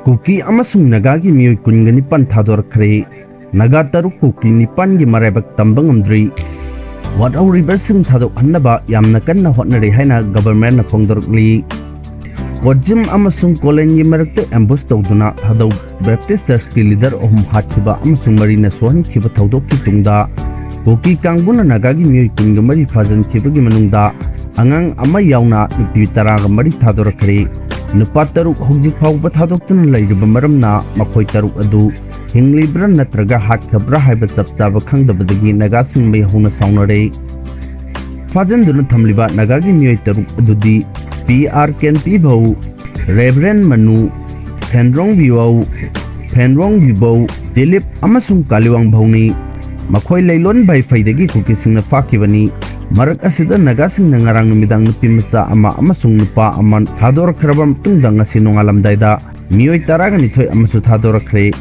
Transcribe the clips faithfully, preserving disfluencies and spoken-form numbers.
ꯀꯨꯀꯤ ꯑꯃꯁꯨꯡ ꯅꯥꯒꯥꯒꯤ ꯃꯤꯑꯣꯏ ꯀꯨꯟꯒ ꯅꯤꯄꯥꯟ ꯊꯥꯗꯣꯔꯛꯈ꯭ꯔꯦ꯫ ꯅꯥꯒꯥ ꯇꯔꯨꯛ ꯀꯨꯀꯤ ꯅꯤꯄꯥꯟꯒꯤ ꯃꯔꯥꯏꯕꯛ ꯇꯝꯕ ꯉꯝꯗ꯭ꯔꯤ꯫ ꯋꯥꯠꯍꯧꯔꯤꯕꯁꯤꯡ ꯊꯥꯗꯣꯛꯍꯟꯅꯕ ꯌꯥꯝꯅ ꯀꯟꯅ ꯍꯣꯠꯅꯔꯤ ꯍꯥꯏꯅ ꯒꯕꯔꯃꯦꯟꯅ ꯐꯣꯡꯗꯣꯔꯛꯂꯤ꯫ ꯀꯣꯖꯤꯝ ꯑꯃꯁꯨꯡ ꯀꯣꯂꯦꯟꯒꯤ ꯃꯔꯛꯇ ꯑꯦꯝꯕꯨꯁ ꯇꯧꯗꯨꯅ ꯊꯥꯗꯧ ꯕꯦꯞꯇꯤꯁ ꯆꯔꯆꯀꯤ ꯂꯤꯗꯔ ꯑꯍꯨꯝ ꯍꯥꯠꯈꯤꯕ ꯑꯃꯁꯨꯡ ꯃꯔꯤꯅ ꯁꯣꯛꯍꯟꯈꯤꯕ ꯊꯧꯗꯣꯛꯀꯤ ꯇꯨꯡꯗ ꯀꯨꯀꯤ ꯀꯥꯡꯕꯨꯅ ꯅꯥꯒꯥꯒꯤ ꯃꯤꯑꯣꯏ ꯀꯨꯟꯒ ꯃꯔꯤ ꯐꯥꯖꯤꯟꯈꯤꯕꯒꯤ ꯃꯅꯨꯡꯗ ꯑꯉꯥꯡ ꯑꯃ ꯌꯥꯎꯅ ꯅꯨꯄꯤ ꯇꯔꯥꯒ ꯃꯔꯤ ꯊꯥꯗꯣꯔꯛꯈ꯭ꯔꯦ꯫ ꯅꯨꯄꯥ ꯇꯔꯨꯛ ꯍꯧꯖꯤꯛ ꯐꯥꯎꯕ ꯊꯥꯗꯣꯛꯇꯨꯅ ꯂꯩꯔꯤꯕ ꯃꯔꯝꯅ ꯃꯈꯣꯏ ꯇꯔꯨꯛ ꯑꯗꯨ ꯍꯤꯡꯂꯤꯕ꯭ꯔꯥ ꯅꯠꯇ꯭ꯔꯒ ꯍꯥꯠꯈ꯭ꯔꯕ꯭ꯔꯥ ꯍꯥꯏꯕ ꯆꯞ ꯆꯥꯕ ꯈꯪꯗꯕꯗꯒꯤ ꯅꯥꯒꯥꯁꯤꯡ ꯃꯩ ꯍꯧꯅ ꯁꯥꯎꯅꯔꯦ꯫ ꯐꯥꯖꯤꯟꯗꯨꯅ ꯊꯝꯂꯤꯕ ꯅꯥꯒꯥꯒꯤ ꯃꯤꯑꯣꯏ ꯇꯔꯨꯛ ꯑꯗꯨꯗꯤ ꯄꯤ ꯑꯥꯔ ꯀꯦꯟꯄꯤ ꯚꯧ, ꯔꯦꯚꯔꯦꯟ ꯃꯅꯨ, ꯐꯦꯟꯗ꯭ꯔꯣꯡ ꯚꯤꯋꯧ, ꯐꯦꯟꯗ꯭ꯔꯣꯡ ꯚꯤꯕꯧ, ꯗꯤꯂꯤꯞ ꯑꯃꯁꯨꯡ ꯀꯥꯂꯤꯋꯥꯡ ꯚꯧꯅꯤ꯫ ꯃꯈꯣꯏ ꯂꯩꯂꯣꯟ ꯚꯥꯏꯐꯩꯗꯒꯤ ꯀꯨꯀꯤꯁꯤꯡꯅ ꯐꯥꯈꯤꯕꯅꯤ꯫ ꯃꯔꯛ ꯑꯁꯤꯗ ꯅꯥꯒꯥꯁꯤꯡꯅ ꯉꯔꯥꯡ ꯅꯨꯃꯤꯗꯥꯡ ꯅꯨꯄꯤ ꯃꯆꯥ ꯑꯃ ꯑꯃꯁꯨꯡ ꯅꯨꯄꯥ ꯑꯃ ꯊꯥꯗꯣꯔꯛꯈ꯭ꯔꯕ ꯃꯇꯨꯡꯗ ꯉꯁꯤ ꯅꯣꯡꯉꯥꯜꯂꯝꯗꯥꯏꯗ ꯃꯤꯑꯣꯏ ꯇꯔꯥꯒ ꯅꯤꯊꯣꯏ ꯑꯃꯁꯨ ꯊꯥꯗꯣꯔꯛꯈ꯭ꯔꯦ꯫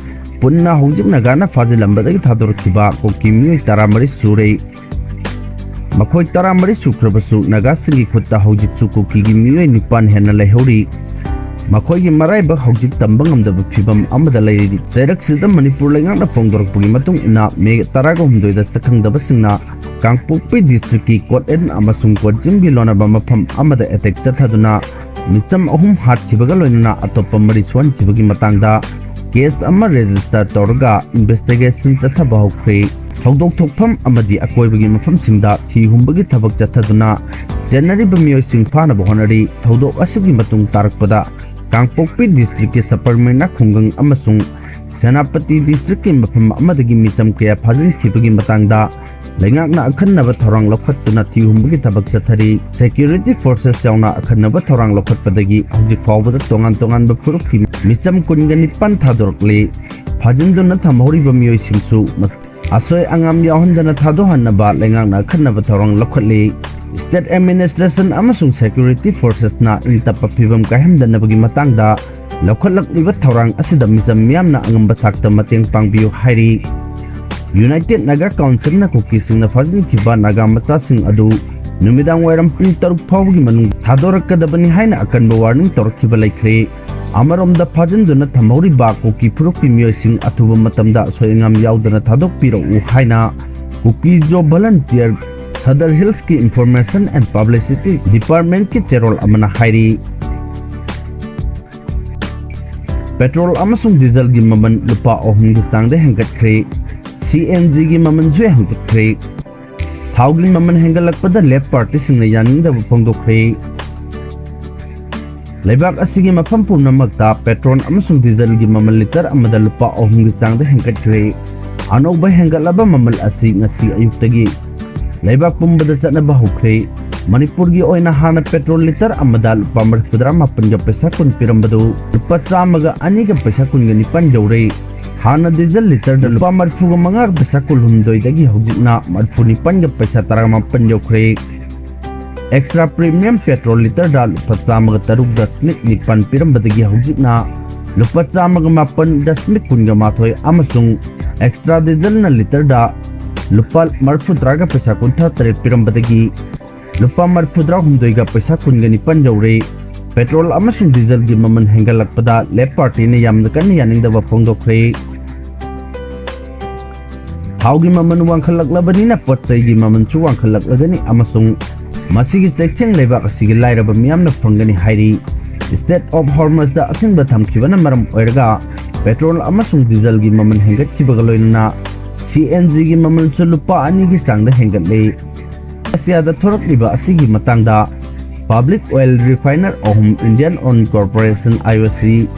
ꯄꯨꯟꯅ ꯍꯧꯖꯤꯛ ꯅꯥꯒꯥꯅ ꯐꯥꯖꯤꯜꯂꯝꯕꯗꯒꯤ ꯊꯥꯗꯣꯔꯛꯈꯤꯕ ꯀꯨꯀꯤ ꯃꯤꯑꯣꯏ ꯇꯔꯥꯃꯔꯤ ꯁꯨꯔꯦ꯫ ꯃꯈꯣꯏ ꯇꯔꯥꯃꯔꯤ ꯁꯨꯈ꯭ꯔꯕꯁꯨ ꯅꯥꯒꯥꯁꯤꯡꯒꯤ ꯈꯨꯠꯇ ꯍꯧꯖꯤꯛꯁꯨ ꯀꯨꯀꯤꯒꯤ ꯃꯤꯑꯣꯏ ꯅꯤꯄꯥꯟ ꯍꯦꯟꯅ ꯂꯩꯍꯧꯔꯤ꯫ ꯃꯈꯣꯏꯒꯤ ꯃꯔꯥꯏꯕꯛ ꯍꯧꯖꯤꯛ ꯇꯝꯕ ꯉꯝꯗꯕ ꯐꯤꯕꯝ ꯑꯃꯗ ꯂꯩꯔꯤ꯫ ꯆꯩꯔꯛꯁꯤꯗ ꯃꯅꯤꯄꯨꯔ ꯂꯩꯉꯥꯛꯅ ꯐꯣꯡꯗꯣꯔꯛꯄꯒꯤ ꯃꯇꯨꯡ ꯏꯟꯅ ꯃꯦ ꯇꯔꯥꯒ ꯍꯨꯝꯗꯣꯏꯗ ꯁꯛꯈꯪꯗꯕꯁꯤꯡꯅ ꯀꯥꯡꯄꯣꯛꯄꯤ ꯗꯤꯁꯇ꯭ꯔꯤꯛꯀꯤ ꯀꯣꯠꯑꯦꯟ ꯑꯃꯁꯨꯡ ꯀꯣꯠꯖꯤꯝꯒꯤ ꯂꯣꯟꯅꯕ ꯃꯐꯝ ꯑꯃꯗ ꯑꯦꯇꯦꯛ ꯆꯠꯊꯗꯨꯅ ꯃꯤꯆꯝ ꯑꯍꯨꯝ ꯍꯥꯠꯈꯤꯕꯒ ꯂꯣꯏꯅꯅ ꯑꯇꯣꯞꯄ ꯃꯔꯤ ꯁꯣꯛꯍꯟꯈꯤꯕꯒꯤ ꯃꯇꯥꯡꯗ ꯀꯦꯁ ꯑꯃ ꯔꯦꯖꯤꯁꯇꯔ ꯇꯧꯔꯒ ꯏꯟꯚꯦꯁꯇꯤꯒꯦꯁꯟ ꯆꯠꯊꯕ ꯍꯧꯈ꯭ꯔꯦ꯫ ꯊꯧꯗꯣꯛ ꯊꯣꯛꯐꯝ ꯑꯃꯗꯤ ꯑꯀꯣꯏꯕꯒꯤ ꯃꯐꯝꯁꯤꯡꯗ ꯊꯤ ꯍꯨꯝꯕꯒꯤ ꯊꯕꯛ ꯆꯠꯊꯗꯨꯅ ꯆꯦꯟꯅꯔꯤꯕ ꯃꯤꯑꯣꯏꯁꯤꯡ ꯐꯥꯅꯕ ꯍꯣꯠꯅꯔꯤ꯫ ꯊꯧꯗꯣꯛ ꯑꯁꯤꯒꯤ ꯃꯇꯨꯡ ꯇꯥꯔꯛꯄꯗ ꯀꯥꯡꯄꯣꯛꯄꯤ ꯗꯤꯁꯇ꯭ꯔꯤꯛꯀꯤ ꯁꯄꯔꯃꯤꯅꯥ ꯈꯨꯡꯒꯪ ꯑꯃꯁꯨꯡ ꯁꯦꯅꯥꯄꯇꯤ ꯗꯤꯁꯇ꯭ꯔꯤꯛꯀꯤ ꯃꯐꯝ ꯑꯃꯗꯒꯤ ꯃꯤꯆꯝ ꯀꯌꯥ ꯐꯥꯖꯤꯟꯈꯤꯕꯒꯤ ꯃꯇꯥꯡꯗ ꯂꯩꯉꯥꯛꯅ ꯑꯈꯟꯅꯕ ꯊꯧꯔꯥꯡ ꯂꯧꯈꯠꯇꯨꯅ ꯊꯤ ꯍꯨꯝꯕꯒꯤ ꯊꯕꯛ ꯆꯠꯊꯔꯤ꯫ ꯁꯦꯀ꯭ꯌꯨꯔꯤꯇꯤ ꯐꯣꯔꯁꯦꯁ ꯌꯥꯎꯅ ꯑꯈꯟꯅꯕ ꯊꯧꯔꯥꯡ ꯂꯧꯈꯠꯄꯗꯒꯤ ꯍꯧꯖꯤꯛ ꯐꯥꯎꯕꯗ ꯇꯣꯉꯥꯟ ꯇꯣꯉꯥꯟꯕ ꯐꯨꯔꯨꯞꯀꯤ ꯃꯤꯆꯝ ꯀꯨꯟꯒ ꯅꯤꯄꯥꯟ ꯊꯥꯗꯣꯔꯛꯂꯤ꯫ ꯐꯥꯖꯤꯟꯗꯨꯅ ꯊꯝꯍꯧꯔꯤꯕ ꯃꯤꯑꯣꯏꯁꯤꯡꯁꯨ ꯑꯁꯣꯏ ꯑꯉꯥꯝ ꯌꯥꯎꯍꯟꯗꯅ ꯊꯥꯗꯣꯛꯍꯟꯅꯕ ꯂꯩꯉꯥꯛꯅ ꯑꯈꯟꯅꯕ ꯊꯧꯔꯥꯡ ꯂꯧꯈꯠꯂꯤ꯫ ꯁ꯭ꯇꯦꯠ ꯑꯦꯗꯃꯤꯅꯤꯁꯇ꯭ꯔꯦꯁꯟ ꯑꯃꯁꯨꯡ ꯁꯦꯀ꯭ꯌꯨꯔꯤꯇꯤ ꯐꯣꯔꯁꯦꯁꯅ ꯏꯪ ꯇꯞꯄ ꯐꯤꯕꯝ ꯀꯥꯏꯍꯟꯗꯅꯕꯒꯤ ꯃꯇꯥꯡꯗ ꯂꯧꯈꯠꯂꯛꯂꯤꯕ ꯊꯧꯔꯥꯡ ꯑꯁꯤꯗ ꯃꯤꯆꯝ ꯃꯤꯌꯥꯝꯅ ꯑꯉꯝꯕ ꯊꯥꯛꯇ ꯃꯇꯦꯡ ꯄꯥꯡꯕꯤꯌꯨ ꯍꯥꯏꯔꯤ꯫ ꯌꯨꯅꯥꯏꯇꯦꯗ ꯅꯥꯒꯥ ꯀꯥꯎꯟꯁꯤꯜꯅ ꯀꯨꯀꯤꯁꯤꯡꯅ ꯐꯥꯖꯤꯟꯈꯤꯕ ꯅꯥꯒꯥ ꯃꯆꯥꯁꯤꯡ ꯑꯗꯨ ꯅꯨꯃꯤꯗꯥꯡ ꯋꯥꯏꯔꯝ ꯄꯨꯡ ꯇꯔꯨꯛ ꯐꯥꯎꯕꯒꯤ ꯃꯅꯨꯡ ꯊꯥꯗꯣꯔꯛꯀꯗꯕꯅꯤ ꯍꯥꯏꯅ ꯑꯀꯟꯕ ꯋꯥꯔꯅꯤꯡ ꯇꯧꯔꯛꯈꯤꯕ ꯂꯩꯈ꯭ꯔꯦ꯫ ꯑꯃꯔꯣꯝꯗ, ꯐꯥꯖꯤꯟꯗꯨꯅ ꯊꯝꯍꯧꯔꯤꯕ ꯀꯨꯀꯤ ꯐꯨꯔꯨꯞꯀꯤ ꯃꯤꯑꯣꯏꯁꯤꯡ ꯑꯊꯨꯕ ꯃꯇꯝꯗ ꯑꯁꯣꯏ ꯑꯉꯥꯝ ꯌꯥꯎꯗꯅ ꯊꯥꯗꯣꯛꯄꯤꯔꯛꯎ ꯍꯥꯏꯅ ꯀꯨꯀꯤ ꯖꯣ ꯚꯣꯂꯟꯇꯤꯌꯔ ꯁꯗꯔ ꯍꯤꯜꯁꯀꯤ Information and Publicity Departmentꯀꯤ ꯆꯦꯔꯣꯜ ꯑꯃꯅ ꯍꯥꯏꯔꯤ꯫ ꯄꯦꯇ꯭ꯔꯣꯜ ꯑꯃꯁꯨꯡ ꯗꯤꯖꯜꯒꯤ ꯃꯃꯜ ꯂꯨꯄꯥ ꯑꯍꯨꯝꯒꯤ ꯆꯥꯡꯗ ꯍꯦꯟꯒꯠꯈ꯭ꯔꯦ꯫ ꯁꯤ ꯑꯦꯟ ꯖꯤꯒꯤ ꯃꯃꯜꯁꯨ ꯍꯦꯟꯒꯠꯈ꯭ꯔꯦ꯫ ꯊꯥꯎꯒꯤ ꯃꯃꯜ ꯍꯦꯟꯒꯠꯂꯛꯄꯗ ꯂꯦꯐ ꯄꯥꯔꯇꯤꯁꯤꯡꯅ ꯌꯥꯅꯤꯡꯗꯕ ꯐꯣꯡꯗꯣꯛꯈ꯭ꯔꯦ꯫ ꯂꯩꯕꯥꯛ ꯑꯁꯤꯒꯤ ꯃꯐꯝ ꯄꯨꯝꯅꯃꯛꯇ ꯄꯦꯇ꯭ꯔꯣꯜ ꯑꯃꯁꯨꯡ ꯗꯤꯖꯜꯒꯤ ꯃꯃꯜ ꯂꯤꯇꯔ ꯑꯃꯗ ꯂꯨꯄꯥ ꯑꯍꯨꯝꯒꯤ ꯆꯥꯡꯗ ꯍꯦꯟꯒꯠꯈ꯭ꯔꯦ꯫ ꯑꯅꯧꯕ ꯍꯦꯟꯒꯠꯂꯕ ꯃꯃꯜ ꯑꯁꯤ ꯉꯁꯤ ꯑꯌꯨꯛꯇꯒꯤ ꯂꯩꯕꯥꯛ ꯄꯨꯝꯕꯗ ꯆꯠꯅꯕ ꯍꯧꯈ꯭ꯔꯦ꯫ ꯃꯅꯤꯄꯨꯔꯒꯤ ꯑꯣꯏꯅ ꯍꯥꯟꯅ ꯄꯦꯇ꯭ꯔꯣꯜ ꯂꯤꯇꯔ ꯑꯃꯗ ꯂꯨꯄꯥ ꯃꯔꯤꯐꯨꯇꯔꯥ ꯃꯥꯄꯟꯒ ꯄꯩꯁꯥ ꯀꯨꯟ ꯄꯤꯔꯝꯕꯗꯨ ꯂꯨꯄꯥ ꯆꯥꯝꯃꯒ ꯑꯅꯤꯒ ꯄꯩꯁꯥ ꯀꯨꯟꯒ ꯅꯤꯄꯥꯟ ꯌꯧꯔꯦ꯫ ꯍꯥꯟꯅ ꯗꯤꯖꯜ ꯂꯤꯇꯔꯗ ꯂꯨꯄꯥ ꯃꯔꯤꯐꯨꯒ ꯃꯉꯥꯒ ꯄꯩꯁꯥ ꯀꯨꯟꯍꯨꯝꯗꯣꯏꯗꯒꯤ ꯍꯧꯖꯤꯛꯅ ꯃꯔꯤꯐꯨ ꯅꯤꯄꯥꯟꯒ ꯄꯩꯁꯥ ꯇꯔꯥꯃꯥꯄꯟ ꯌꯧꯈ꯭ꯔꯦ꯫ ꯑꯦꯛꯁꯇ꯭ꯔꯥ ꯄ꯭ꯔꯤꯃꯤꯌꯝ ꯄꯦꯇ꯭ꯔꯣꯜ ꯂꯤꯇꯔꯗ ꯂꯨꯄꯥ ꯆꯥꯝꯃꯒ ꯇꯔꯨꯛ ꯗꯁꯃꯤꯛ ꯅꯤꯄꯥꯟ ꯄꯤꯔꯝꯕꯗꯒꯤ ꯍꯧꯖꯤꯛꯅ ꯂꯨꯄꯥ ꯆꯥꯝꯃꯒ ꯃꯥꯄꯟ ꯗꯁꯃꯤꯛ ꯀꯨꯟꯒ ꯃꯥꯊꯣꯏ ꯑꯃꯁꯨꯡ ꯑꯦꯛꯁꯇ꯭ꯔꯥ ꯗꯤꯖꯜꯅ ꯂꯤꯇꯔꯗ ꯂꯨꯄꯥ ꯃꯔꯤꯐꯨꯇꯔꯥꯒ ꯄꯩꯁꯥ ꯀꯨꯟꯊ꯭ꯔꯥ ꯇꯔꯦꯠ ꯄꯤꯔꯝꯕꯗꯒꯤ ꯂꯨꯄꯥ ꯃꯔꯤꯐꯨꯇꯔꯥꯍꯨꯝꯗꯣꯏꯒ ꯄꯩꯁꯥ ꯀꯨꯟꯒ ꯅꯤꯄꯥꯟ ꯌꯧꯔꯦ꯫ ꯄꯦꯇ꯭ꯔꯣꯜ ꯑꯃꯁꯨꯡ ꯗꯤꯖꯜꯒꯤ ꯃꯃꯜ ꯍꯦꯟꯒꯠꯂꯛꯄꯗ ꯂꯦꯐ ꯄꯥꯔꯇꯤꯅ ꯌꯥꯝꯅ ꯀꯟꯅ ꯌꯥꯅꯤꯡꯗꯕ ꯐꯣꯡꯗꯣꯛꯈ꯭ꯔꯦ꯫ ꯊꯥꯎꯒꯤ ꯃꯃꯜ ꯋꯥꯡꯈꯠꯂꯛꯂꯕꯅꯤꯅ ꯄꯣꯠ ꯆꯩꯒꯤ ꯃꯃꯜꯁꯨ ꯋꯥꯡꯈꯠꯂꯛꯂꯒꯅꯤ ꯑꯃꯁꯨꯡ ꯃꯁꯤꯒꯤ ꯆꯩꯊꯦꯡ ꯂꯩꯕꯥꯛ ꯑꯁꯤꯒꯤ ꯂꯥꯏꯔꯕ ꯃꯤꯌꯥꯝꯅ ꯐꯪꯒꯅꯤ ꯍꯥꯏꯔꯤ꯫ Strait of Hormuzꯗ ꯑꯊꯤꯡꯕ ꯊꯝꯈꯤꯕꯅ ꯃꯔꯝ ꯑꯣꯏꯔꯒ ꯄꯦꯇ꯭ꯔꯣꯜ ꯑꯃꯁꯨꯡ ꯗꯤꯖꯜꯒꯤ ꯃꯃꯜ ꯍꯦꯟꯒꯠꯈꯤꯕꯒ ꯂꯣꯏꯅꯅ ꯁꯤ ꯑꯦꯟ ꯖꯤꯒꯤ ꯃꯃꯜꯁꯨ ꯂꯨꯄꯥ ꯑꯅꯤꯒꯤ ꯆꯥꯡꯗ ꯍꯦꯟꯒꯠꯂꯦ꯫ ꯑꯦꯁꯤꯌꯥꯗ ꯊꯣꯔꯛꯂꯤꯕ ꯑꯁꯤꯒꯤ ꯃꯇꯥꯡꯗ ꯄꯕ꯭ꯂꯤꯛ ꯑꯣꯏꯜ ꯔꯤꯐꯥꯏꯅꯔ ꯑꯍꯨꯝ, Indian Oil Corporation, I O C,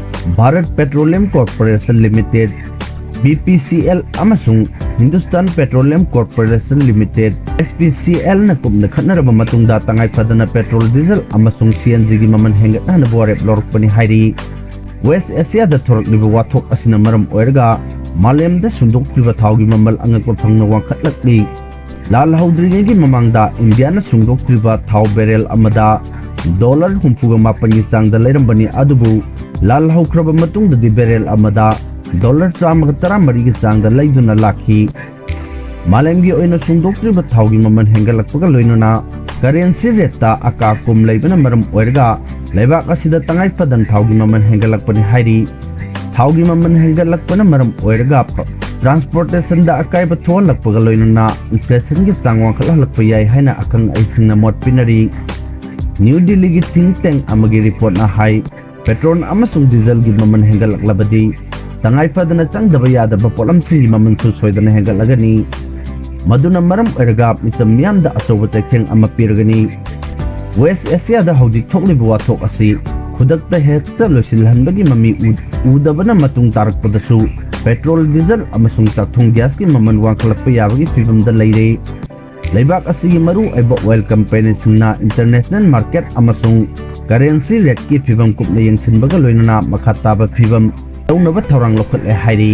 Bharat Petroleum Corporation Limited, B P C L, ꯑꯃꯁꯨꯡ Hindustan Petroleum Corporation Limited, H P C L, ꯅ ꯀꯨꯞꯅ ꯈꯠꯅꯔꯕ ꯃꯇꯨꯡꯗ ꯇꯉꯥꯏ ꯐꯗꯅ ꯄꯦꯇ꯭ꯔꯣꯜ, ꯗꯤꯖꯜ ꯑꯃꯁꯨꯡ ꯁꯤ ꯑꯦꯟ ꯖꯤꯒꯤ ꯃꯃꯜ ꯍꯦꯟꯒꯠꯅꯅꯕ ꯋꯥꯔꯦꯞ ꯂꯧꯔꯛꯄꯅꯤ ꯍꯥꯏꯔꯤ꯫ ꯋꯦꯁ ꯑꯦꯁꯤꯌꯥꯗ ꯊꯣꯔꯛꯂꯤꯕ ꯋꯥꯊꯣꯛ ꯑꯁꯤꯅ ꯃꯔꯝ ꯑꯣꯏꯔꯒ ꯃꯥꯂꯦꯝꯗ ꯁꯨꯡꯗꯣꯛꯈ꯭ꯔꯤꯕ ꯊꯥꯎꯒꯤ ꯃꯃꯜ ꯑꯉꯛꯄ ꯐꯪꯅ ꯋꯥꯡꯈꯠꯂꯛꯂꯤ꯫ ꯂꯥꯜ ꯍꯧꯗ꯭ꯔꯤꯉꯩꯒꯤ ꯃꯃꯥꯡꯗ ꯏꯟꯗꯤꯌꯥꯅ ꯁꯨꯡꯗꯣꯛꯈ꯭ꯔꯤꯕ ꯊꯥꯎ ꯕꯦꯔꯦꯜ ꯑꯃꯗ ꯗꯣꯂꯔ ꯍꯨꯝꯐꯨꯒ ꯃꯥꯄꯟꯒꯤ ꯆꯥꯡꯗ ꯂꯩꯔꯝꯕꯅꯤ, ꯑꯗꯨꯕꯨ ꯂꯥꯜ ꯍꯧꯈ꯭ꯔꯕ ꯃꯇꯨꯡꯗꯗꯤ ꯕꯦꯔꯦꯜ ꯑꯃꯗ ꯗꯣꯂꯔ ꯆꯥꯝꯃꯒ ꯇꯔꯥꯃꯔꯤꯒꯤ ꯆꯥꯡꯗ ꯂꯩꯗꯨꯅ ꯂꯥꯛꯈꯤ꯫ ꯃꯥꯂꯦꯝꯒꯤ ꯑꯣꯏꯅ ꯁꯨꯡꯗꯣꯛꯇ꯭ꯔꯤꯕ ꯊꯥꯎꯒꯤ ꯃꯃꯜ ꯍꯦꯟꯒꯠꯂꯛꯄꯒ ꯂꯣꯏꯅꯅ ꯀꯔꯦꯟꯁꯤ ꯔꯦꯠꯇ ꯑꯀꯥ ꯀꯨꯝ ꯂꯩꯕꯅ ꯃꯔꯝ ꯑꯣꯏꯔꯒ ꯂꯩꯕꯥꯛ ꯑꯁꯤꯗ ꯇꯉꯥꯏ ꯐꯗꯅ ꯊꯥꯎꯒꯤ ꯃꯃꯜ ꯍꯦꯟꯒꯠꯂꯛꯄꯅꯤ ꯍꯥꯏꯔꯤ꯫ ꯊꯥꯎꯒꯤ ꯃꯃꯜ ꯍꯦꯟꯒꯠꯂꯛꯄꯅ ꯃꯔꯝ ꯑꯣꯏꯔꯒ ꯄ-, transportation ꯗ ꯑꯀꯥꯏꯕ ꯊꯣꯛꯍꯜꯂꯛꯄꯒ ꯂꯣꯏꯅꯅ inflation ꯒꯤ ꯆꯥꯡ ꯋꯥꯡꯈꯠꯍꯜꯂꯛꯄ ꯌꯥꯏ ꯍꯥꯏꯅ ꯑꯈꯪ ꯑꯍꯩꯁꯤꯡꯅ ꯃꯣꯠ ꯄꯤꯅꯔꯤ꯫ ꯅ꯭ꯌꯨ ꯗꯤꯜꯂꯤꯒꯤ think tank ꯑꯃꯒꯤ report ꯅ ꯍꯥꯏ, petrol ꯑꯃꯁꯨꯡ diesel ꯒꯤ ꯃꯃꯜ ꯍꯦꯟꯒꯠꯂꯛꯂꯕꯗꯤ ꯇꯉꯥꯏ ꯐꯗꯅ ꯆꯪꯗꯕ ꯌꯥꯗꯕ ꯄꯣꯠꯂꯝꯁꯤꯡꯒꯤ ꯃꯃꯜꯁꯨ ꯁꯣꯏꯗꯅ ꯍꯦꯟꯒꯠꯂꯒꯅꯤ꯫ ꯃꯗꯨꯅ ꯃꯔꯝ ꯑꯣꯏꯔꯒ ꯃꯤꯆꯝ ꯃꯤꯌꯥꯝꯗ ꯑꯆꯧꯕ ꯆꯩꯊꯦꯡ ꯑꯃ ꯄꯤꯔꯒꯅꯤ꯫ West Asia ꯗ ꯍꯧꯖꯤꯛ ꯊꯣꯛꯂꯤꯕ ꯋꯥꯊꯣꯛ ꯑꯁꯤ ꯈꯨꯗꯛꯇ ꯍꯦꯛꯇ ꯂꯣꯏꯁꯤꯜꯍꯟꯕꯒꯤ ꯃꯃꯤ ꯎ-, ꯎꯗꯕꯅ ꯃꯇꯨꯡ ꯇꯥꯔꯛꯄꯗꯁꯨ petrol, diesel ꯑꯃꯁꯨꯡ ꯆꯥꯛꯊꯨꯡ gas ꯀꯤ ꯃꯃꯜ ꯋꯥꯡꯈꯠꯂꯛꯄ ꯌꯥꯕꯒꯤ ꯐꯤꯕꯝꯗ ꯂꯩꯔꯦ꯫ ꯂꯩꯕꯥꯛ ꯑꯁꯤꯒꯤ ꯃꯔꯨ ꯑꯣꯏꯕ oil company ꯁꯤꯡꯅ international market ꯑꯃꯁꯨꯡ currency rate ꯀꯤ ꯐꯤꯕꯝ ꯀꯨꯞꯅ ꯌꯦꯡꯁꯤꯟꯕꯒ ꯂꯣꯏꯅꯅ ꯃꯈꯥ ꯇꯥꯕ ꯐꯤꯕꯝ ꯂꯧꯅꯕ ꯊꯧꯔꯥꯡ ꯂꯧꯈꯠꯂꯦ ꯍꯥꯏꯔꯤ꯫